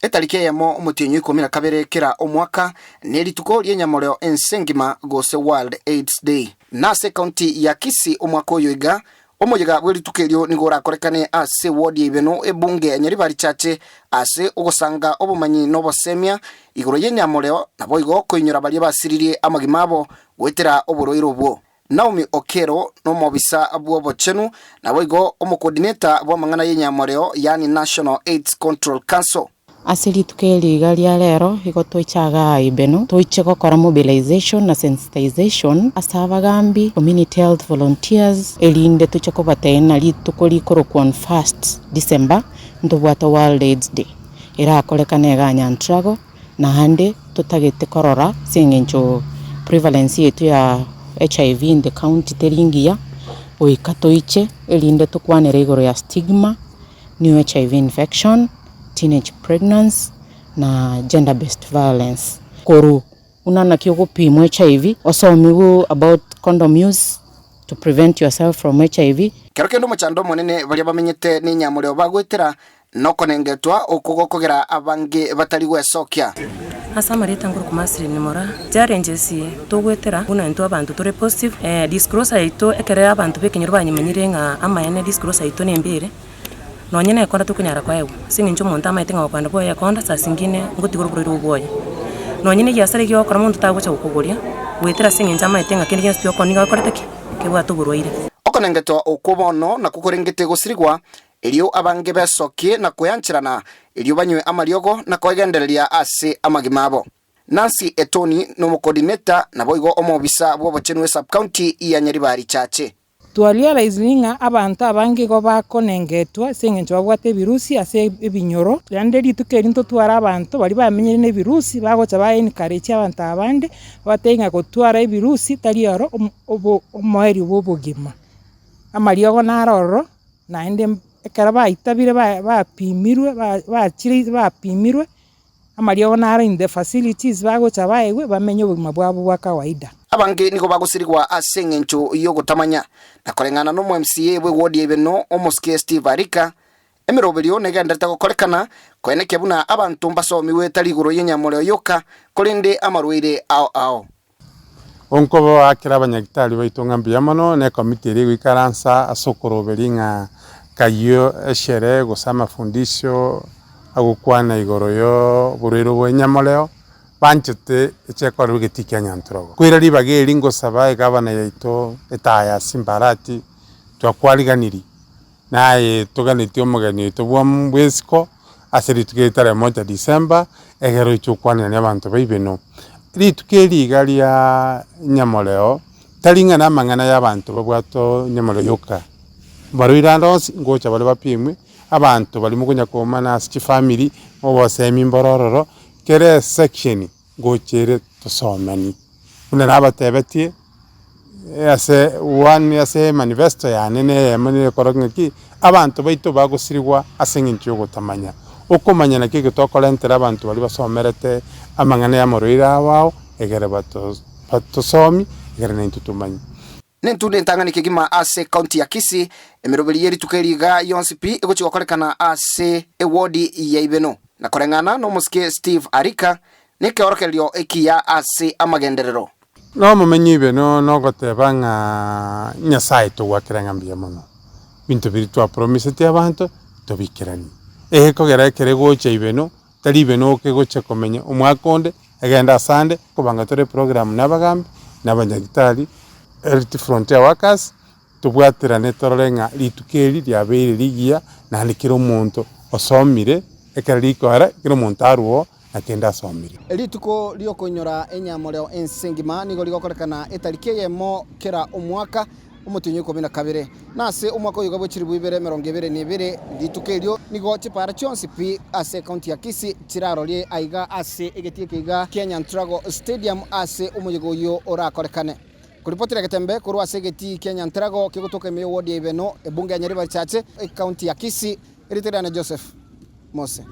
Etariki eyemo omotienyi o 12 kera omwaka nerituko ri'enyamoreo ense engima gose World Aids Day. Nase ekaunti ya Kisii omwaka oyo iga, omoyega bw'erituko erio nigo orakorekane ase ewodi ya Ibeno ebunge ya Nyaribari Chache ase ogosanga obomanyi na obosemia igoro y'enyamoreo naboigo koinyora baria basiririe amagima abo goetera oborwaire obwo. Naomi Okello nomobisa bw'obochenu, naboigo omocoordinator bw'amang'ana y'enyamoreo yaani National Aids Control Council. Ase rituko eri iga ria rero igo toiche igaa Ibeno, toiche gokora mobilization na sensitization ase abagambi, community health volunteers, erinde toche kobatebia ng'a rituko rikorokwa on first December ntobwate World Aids Day, erakorekane igaa Nyantrago. Naende totagete korora ase eng'encho prevalence yaito ya HIV in the county teri ngiya, goika toiche erinde tokwanere igoro ya stigma, new HIV infection, teenage pregnancy na gender based violence. Korwa buna naki ogopimwa HIV, osomigwe about condom use to prevent yourself from HIV. Kero kende omochando omonene baria bamenyete nenyamoreo bagoetera Nokonengetwa okwo gokogera abange batari gwesokia. Ase amarieta nkorokwa Marceline Moraa, challenges togoetera buna intwe abanto tore positive, disclosure yaito ekero abanto b'ekenyoro banyemanyire ng'a amaene disclosure yaito nembe ere, nonye na ekonda tokonyara koegwa, ase eng'encho omonto amaete ng'a gokogenda bwoye ekonda saa zingine ngotiga oroborwaire obwo bwoye. Nonye na egiasara ekiya ogokora monto tagocha gokogoria, goetera ase eng'encho amaete ng'a kende gionsi pi okoonia nigo akorete ki? Kebwate oborwaire. Okonengetwa okwo bono nakwo korengete gosirigwa Erio abange besokie na kweancherana, erio banywe amariogo na koegendereria ase amagima abo. Nancy Etoni nomocoordinator naboigo omobisa bw'obochenu esub-county ya Nyaribari Chache. Twarealize ng'a abanto abange igo bakonengetwa ase eng'encho babwate ebirusi ase ebinyoro, naende rituko eri ntotware abanto baria bamenyire na ebirusi bagocha ba encourage abanto abande, babatebie ng'a gotwara ebirusi tari oro obo omoerio bwa obogima. Amariogo naro ororo. Naende ekero baitabire bapimirwe bachire bapimirwe, amariogo naro in the facilities bagocha baegwe bamenye obogima bwabo bwa kawaida. Abange nigo bagosirigwa ase engencho y'ogotamanya, na koreng'ana nomo MCA bw'ewodi ya Ibeno omosike Steve Arika, emeroberio negenderete gokorekana koenekia buna abanto mbasomiwe tari igoro y'enyamoreo yoka korende amarwaire ao ao. Onkobaakera abanyagitari baito ng'a mbuya mono, na ekomiti eria egoikaransa ase okoroberia ng'a kayio esherehe gose amafundisho agokwana igoro ya oborwaire bwa enyamoreo, banchete eche ekorerwe egetii kia Nyantrogo. Koira ribaga eri ngosaba egavana yaito etaya Simba Arati twakwariganirie, naye toganetie omogeni oito bwa bw'esiko. Ase rituko eri tarehe moja Disemba, ekero oiche okwanera abanto ba Ibeno. Rituko eri iga ria nyamoreo, tari ng'a namang'ana y'abanto babwate nyamoreo yoka, barwaire ande onsi ngocha bare bapimwe, abanto baria mokonya komana ase chifamiri, obosemi mboro ororo, kera esection ngocha ere tosomani. Buna nabatebetie. Ase one ase emanifesto yane na eyemo nigo ekorokia ng'a ki, abanto baito bagosirigwa ase eng'encho ya ogotamanya. Okomanya naki eke tokorentera abanto baria basomerete amang'ana ya amarwaire ao ao, egere bato batosomie, egere naintwe tomanye. Nentunda entang'ani kegima ase ekaunti ya Kisii, emeroberi ye rituko eri iga yonsi pi egochia gokorekana ase ewodi ya Ibeno. Na koreng'ana nomosike Steve Arika, nekeorokererio ekiya ase amagenderero. Nomomenyi ibe nogoteba ng'a Nyasae togwakera ng'a mbuya mono, ebinto biria twapromisetie abanto tobikeranie. Egekogera ekere gocha ibeno, tari ibeno okegocha komenya omwaka onde, egende asande, kobanga tore eprogram na abagambi, na abanyagitari, health frontier workers, tobwaterane torore ng'a rituko eri riabeire rigiya, naende kera omonto osomire, ekero rikoera, kera omonto arwe oo. na kende asomire. Rituko ri'okoinyora enyamoreo ense engima nigo rigokorekana etariki eyemo kera omwaka, omotienyi o ikomi na kabere. Na ase omwaka oyoga bwe chilifu ibere emerongo ebere na ebere, rituko erio nigo chipaara chionsi pi ase ekaunti ya Kisii chirarorie aiga ase egetii eke iga kia Nyantrago Stadium ase omoyega oyio orakorekane. Koripotera egetembe korwa ase egetii kia Nyantrago kegotoka ime y'ewodi ya Ibeno, ebunge ya Nyaribari Chache, ekaunti ya Kisii, erieta riane Joseph Mose.